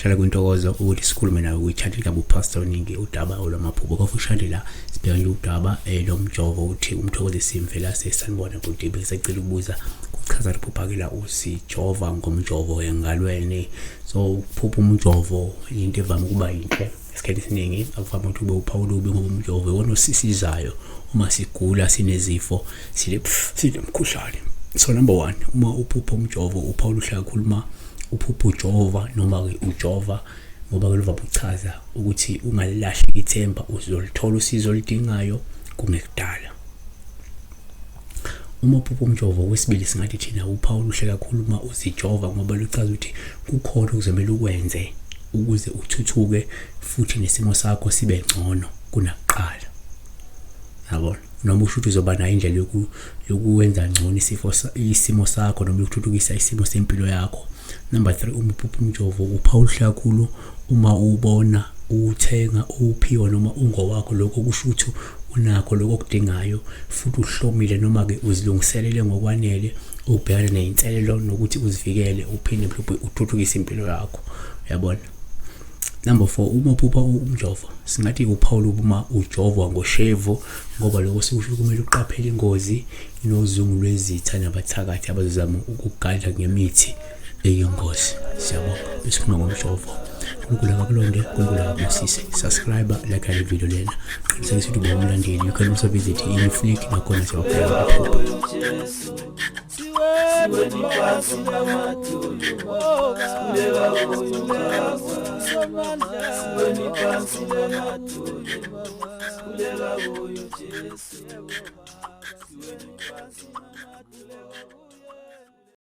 Kuhlala kwintokozo ukuthi sikhulume nawe kwi-channel kaBuPastor Ningi udaba olwamaphupho. Kafushane la sibheka nje udaba lomjovo uthi uMthokozisi Mvelase sanibona bhuti, bengisacela ukubuza kuchaza liphuphakela usijova ngomjovo engalweni. So ukuphupha umjovo into evame ukuba yinhle esikhathi esiningi, akuvame ukuthi ube uphawu olubi ngoba umjovo iwona osisizayo uma sigula sinezifo sinemkhuhlane. So number one, uma uphupha umjovo uphawu oluhle kakhulu uma uphupha ujova noma-ke ujova ngoba ke luvame ukuchaza ukuthi ungalilahli ithemba, uzolithola usizo oludingayo kungekudala. Uma uphupha umjovo okwesibili singathi thina uphawu oluhle kakhulu uma uzijova ngoba luchaza ukuthi kukhona okuzomele ukwenze ukuze uthuthuke futhi nesimo sakho sibe ngcono kunakuqala. Yabona? Noma usho ukuthi uzoba nayo indlela yokuwenza ngcono isifo isimo sakho noma yokuthuthukisa isimo sempilo yakho. Number 3, uma uphupha umjovo uphawu oluhle kakhulu uma uwubona uwuthenga uwuphiwa noma ungowakho, lokho kusho ukuthi unakho lokho okudingayo futhi uhlomile noma-ke uzilungiselele ngokwanele ukubhekana ney'nselelo nokuthi uzivikele uphinde mhlawumbe uthuthukise impilo yakho. Uyabona? Number 4, uma uphupha umjovo singathi uphawula uma ujovwa ngoshevu ngoba lokho sikusho kumele uqaphele ingozi nozungu lwezitha nabathakathi abazozama ukugadla ngemithi eyingozi. Siyabonga. Besikhuluma ngomjovo. uNkulunkulu akakulonde, uNkulunkulu akabusise. Subscribe, like le video lena, qinisekisa ukuthi uba umlandeli. You can also visit iFlick, nakhona siyawabheka amaphupho. Sikhuleka kuyo Jesu, siweni phansi namadolo.